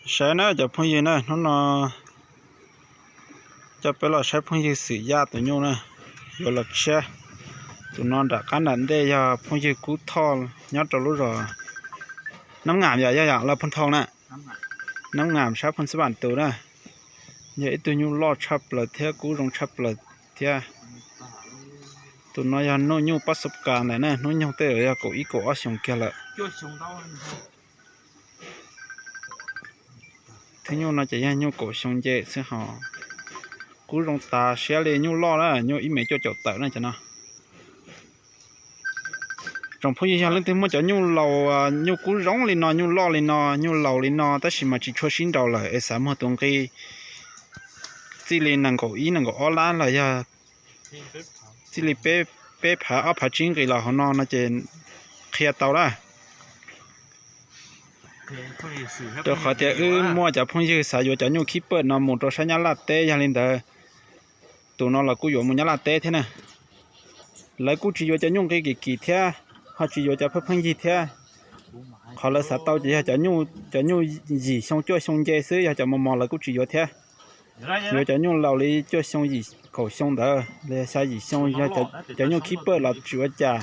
Saib na cov phooj ywg na, hnub no coj peb los saib phooj ywg Xwm Yaj tus nyuj na, yuav los tshiab. Tus no nram qab nram ntej yog phooj ywg Kub Thoj nyob rau lub zos Nab Ngam yom, yog yom, Laj Phooj Thoo na, Nab Ngam sab Phooj Xab Vam tus na. Yog ib tug nyuj loj tshaj plaws thiab kub zoo tshaj plaws thiab. Tus no yog nuj nyuj pab xob kas ntawm na, hnub nyoog tej zaum yog kaum ib kaum ob xyoos kiag lawm. Thwb nyuj no ces yog nyuj kaum xyoo nce xwb hos kub zoo tas siab li, nyuj loj na, nyuj ib mev cuaj caum tawm na cov no. Tsoom phooj ywg yog leej twg muaj cov nyuj laus, nyuj kub zoo li no, nyuj loj li no, nyuj laus li no tab sis mas tsis tshua sib nraus lawm es xav muag tus nqi txij li nees nkaum ib nees nkaum ob lab los yog txij li peb phav ob phav tsib nqis los hauv no no ces qhia tau lawm. Rau qhov tias wb muaj cov phooj ywg xav yuav cov nyuj khib pawj no mus rau sab Nyab Laj teb, yog li ntawd tus no los kuj yuav mus Nyab Laj teb thiab na. Lawv kuj tsis yuav cov nyuj nqi kim kim thiab, ho tsis yuav cov pheej pheej yig thiab. Qhov lawv xav tau ces yog cov nyuj yim xyoo cuaj xyoo nce xwb, yog cov mos mos lawv kuj tsis yuav thiab. Yuav cov nyuj laus li cuaj xyoo yim kaum xyoo ntawd los yog xya yim xyoo, yog cov nyuj khib pawj los tsis ua cas,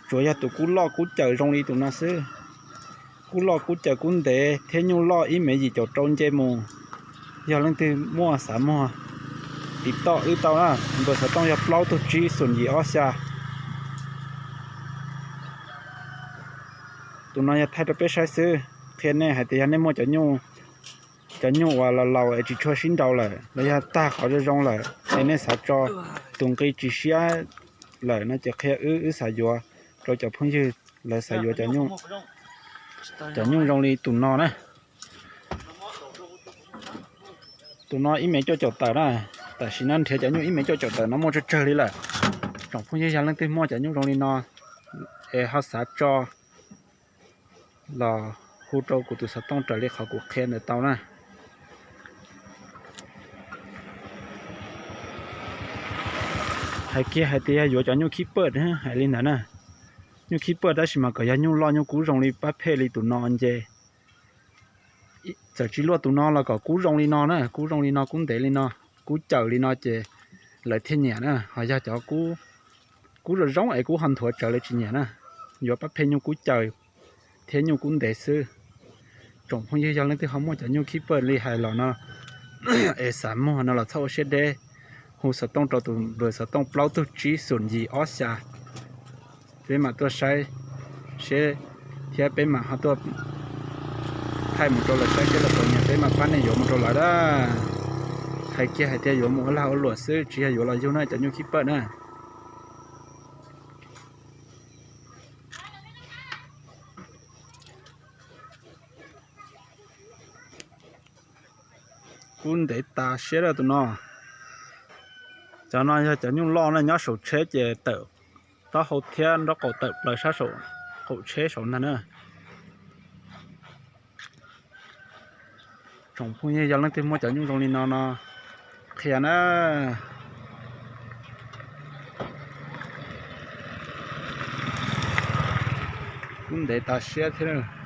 tsuas yog tus kub loj kub cawm zoo li tus no xwb. Kub loj kub cawm kub ntev thiab nyuj loj ib mev yim caum rau nce mus. Yog leej twg muaj xav muag tiv toj wb tau na, npawb xov tooj yog plaub tug tsib xoom yim ob xya. Tus no yog thaij rau peb saib xwb, qhia nej hais tias yog nej muaj cov nyuj uas laus laus es tsis tshua sib nraus lawm los yog tag qhov zoo zoo lawm es nej xav tso tus nqi tsis siab lawm no ces qhia wb, wb xav yuav rau cov phooj ywg lawv xav yuav cov nyuj zoo li tus no na. Tus no ib mev cuaj caum tawm na, tam sim no nrhiav cov nyuj ib mev cuaj caum tawm no muaj tsawg tsawg li lawm. Tsoom phooj ywg yog leej twg muaj cov nyuj zoo li no es ho xav tso los hu rau kuv tus xov tooj raws li qhov kuv qhia ntawd tau na. Hais kiag hais tias yog yuav cov nyuj khib pawj hais li ntawd na. Nyuj khib pawj tab sis mas kom yog nyuj loj nyuj kub zoo li pab phem li tus no nce. Txawm tsis luaj tus no los kom kub zoo li no na, kub zoo li no, kub ntev li no, kub cawm li no ces lawv thiaj nyiam na. Ho yog cov kub zoo zoo es kub ho nthuav tsawv lawv tsis nyiam na. Yuav pab phem nyuj kub cawm thiab nyuj kub ntev xwb. Tsoom phooj ywg yog leej twg ho muaj cov nyuj khib pawj li hais los no es xav muag no los txhob ua siab deb, hu xov tooj rau tus npawb xov tooj plaub tug tsib xoom yim ob xya. Peb mam tuaj saib seb thiab peb mam ho tuaj thaij mus rau lawv saib seb lawv puas nyiam peb mam pab nej yuav mus rau lawv na. Hais kiag hais tias yuav mus ua lag ua luam xwb tsis yog yuav los yug na cov nyuj khib pawj na. Kub ntev tas siab tus no. Cov no yog cov nyuj loj na, nyob saum tsheb ces tawm taub hau thiab nraub qaum tawm plaws sab saum qaum tsheb saud ntag na. Tsoom phooj ywg yog leej twg muaj cov nyuj zoo li no no qhia na. Kub ntev tas siab thiab.